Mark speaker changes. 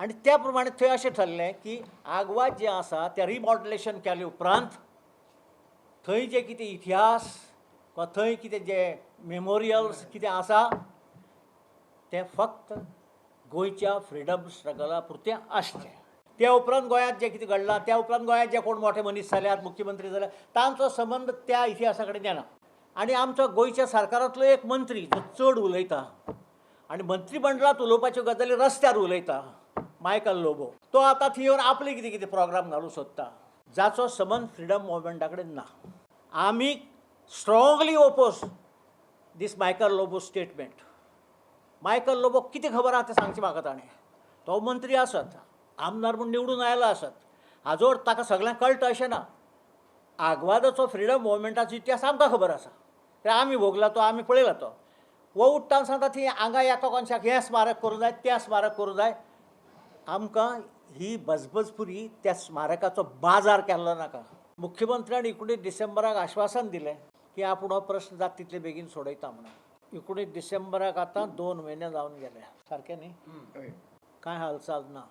Speaker 1: आनी त्या प्रमाणे थंय अशें ठरलें की आगवाद जें आसा तें रिमॉडलेशन केले उपरांत थंय जे कितें इतिहास वा थंय कितें जे मेमोरियल्स कितें आसा तें फक्त गोंयच्या फ्रिडम स्ट्रगला पुरतें आसचें. त्या उपरांत गोंयांत जें कितें घडलां, त्या उपरांत गोंयांत जे कोण मोठे मनीस जाल्यात, मुख्यमंत्री जाल्यात, तांचो संबंद त्या इतिहासा कडेन येना. आनी आमचो गोंयच्या सरकारांतलो एक मंत्री जो चड उलयता आनी मंत्रीमंडळांत उलोवपाच्यो गजाली रस्त्यार उलयता, मायकल लोबो, तो आतां थंय येवन आपले कितें कितें प्रोग्राम घालूंक सोदता, जाचो संबंद फ्रिडम मुवमेंटा कडेन ना. आमी strongly oppose this Michael Lobo statement. Michael Lobo कितें खबर आहा तें सांगचें म्हाका ताणें. तो मंत्री आसत, आमदार म्हूण निवडून आयला आसत, हाजो अर्थ ताका सगळ्यांक कळटा अशें ना. आगवादाचो फ्रिडम मुवमेंटाचो इतिहास आमकां खबर आसा, कित्याक आमी भोगला तो, आमी पळयला तो. हो उठ्ठा सांगता थंय हांगा एका कोनशाक हें स्मारक करूंक जाय, तें स्मारक करूंक जाय. आमकां ही बजबजपुरी त्या स्मारकाचो बाजार केल्लो नाका. मुख्यमंत्र्यान 19 डिसेंबराक आश्वासन दिलें की आपूण हो प्रश्न जाता तितले बेगीन सोडयता म्हणून. 19 डिसेंबराक आतां 2 म्हयने जावन गेले, सारकें न्ही? कांय हालचाल ना.